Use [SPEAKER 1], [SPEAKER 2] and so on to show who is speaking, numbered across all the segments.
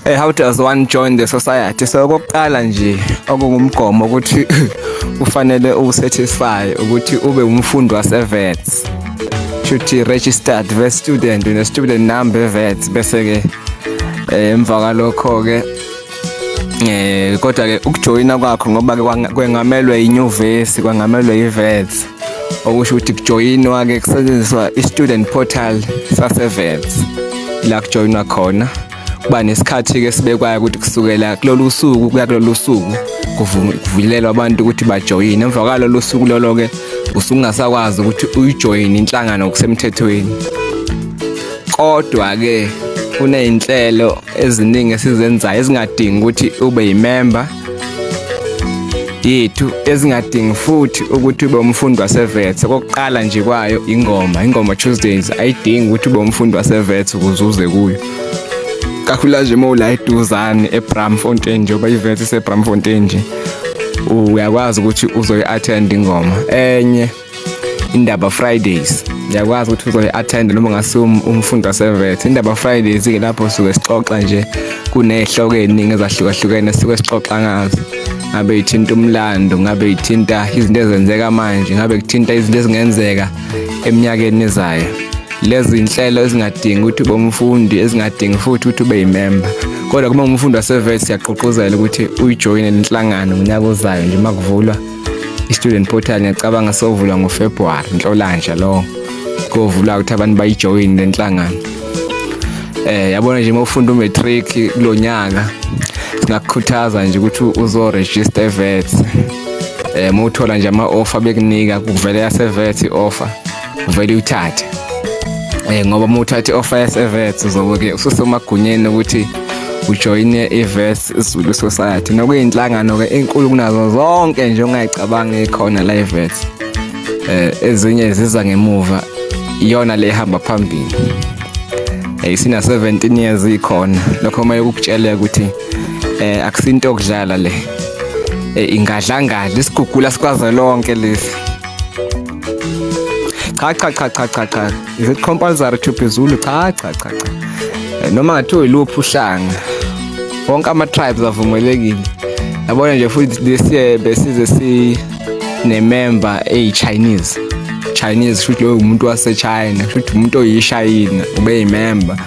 [SPEAKER 1] How does one join the society? So okokuqala nje okungumgomo ukuthi ufanele usatisfy ukuthi ube umfundi waseVets. Shuthi registered Wits student, une student number eWits, bese ke emva kwalokho ke kodwa ke ukujoyina kwakho, ngoba ke kwengamelwe inyuvesi, kwengamelwe iWits, okusho ukuthi kujoyinwa ke kusetshenziswa i-student portal saseWits, la kujoyinwa khona. Kuba nesikhathi ke sibekwayo ukuthi kusukela kulolu suku kuya kulolu suku kuvulelwa abantu ukuthi bajoyine. Emva kwalolu suku lolo ke usungasakwazi ukuthi uyijoyine inhlangano ngokusemthethweni. Kodwa ke kuney'nhlelo eziningi esizenzayo ezingadingi ukuthi ube yimember yethu, ezingadingi futhi ukuthi ube umfundi waseWits. Okokuqala nje kwayo, ingoma, Ingoma Tuesdays, ayidingi ukuthi ube umfundi waseWits ukuze uze kuyo, kakhulu nje uma ula eduzane eBraamfontein, njengoba iWits iseBraamfontein nje, uyakwazi ukuthi uzoyi-attend ingoma. Enye, Indaba Fridays, uyakwazi ukuthi uzoyi-attend noma ungasiwo umfundi waseWits. Indaba Fridays ke lapho suke sixoxa nje, kuney'hloko ey'ningi ezahlukahlukene sisuke sixoxa ngazo, ngabe ithinta umlando, ngabe ithinta izinto ezenzeka manje, ngabe kuthinta izinto ezingenzeka eminyakeni ezayo. Lezi inhlelo ezingadingi ukuthi ube umfundi, ezingadingi futhi ukuthi ube yimember. Kodwa kuma umfundi waseWits, siyagqugquzela ukuthi uyijoyine lenhlangano ngonyaka ozayo nje makuvulwa i-student portal. Ngiyacabanga sovulwa ngoFebruary, Nhlolanja lo kovulwa ukuthi abantu bayijoyine lenhlangano. Yabona nje, uma ufunda umatric kulonyaka, singakukhuthaza nje ukuthi uzo-register eWits. Uma uthola nje ama-offer bekunika kuvele yaseWits i-offer, uvele uyithathe, ngoba uma uthatha i-offer yaseWits uzobe ke ususemagunyeni ukuthi ujoyine iWits Zulu Society, nokuyinhlangano ke enkulu kunazo zonke nje ongayicabanga ikhona la eWits. Ezinye ziza ngemuva, iyona le ehamba phambili. Isina 17 years ikhona. Lokho kumele kukutshele ukuthi akusinto yokudlala le. Ingadlangadla isigugula sikwazi lonke lesi. Cha, cha, cha, cha, cha, cha. Is it compulsory to be Zulu? Cha, cha, cha, cha. Noma ngathiwa iluphi uhlanga, wonke ama tribes avumelekile. Yabona nje futhi, this year besize si ne-member eyi-Chinese. Chinese, futhi loyo umuntu wase-China, futhi umuntu oyishayina ube yimember.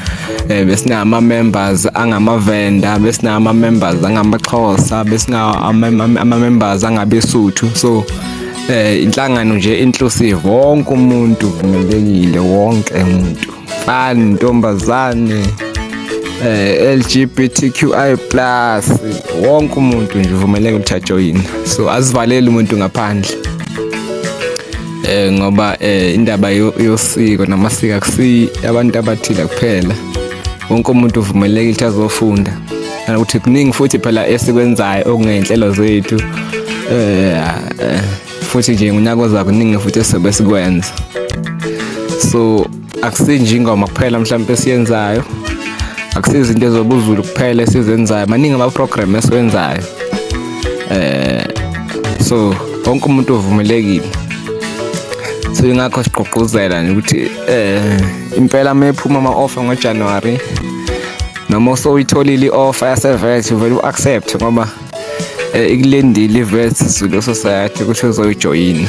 [SPEAKER 1] Besinama members angamaVenda, besinama members angamaXhosa, besina ama members angabeSuthu. So inhlangano nje inclusive, wonke umuntu uvumelekile, wonke umuntu, mfana, ntombazane, LGBTQI+, wonke umuntu nje uvumeleke ukuthi ajoyine. So asivaleli umuntu ngaphandle, ngoba indaba yosiko namasiko akusi abantu abathile kuphela, wonke umuntu uvumelekile ukuthi azofunda, nanokuthi kuningi futhi phela esikwenzayo okungey'nhlelo zethu. Futhi nje ngonyaka ozayo kuningi futhi esizobe sikwenza, so akusinje ingoma kuphela mhlawumbe esiyenzayo, akusizinto ezobuZulu kuphela esizenzayo, maningi ama-program esiwenzayo. So wonke umuntu uvumelekile. So ingakho sigqugquzela nje ukuthi impela uma ephuma ama-offer ngoJanuary, noma usuyitholile i-offer yaseWits, uvele u-accept, ngoba ikulindile iWits Zulu Society ukuthi uzoyijoyina.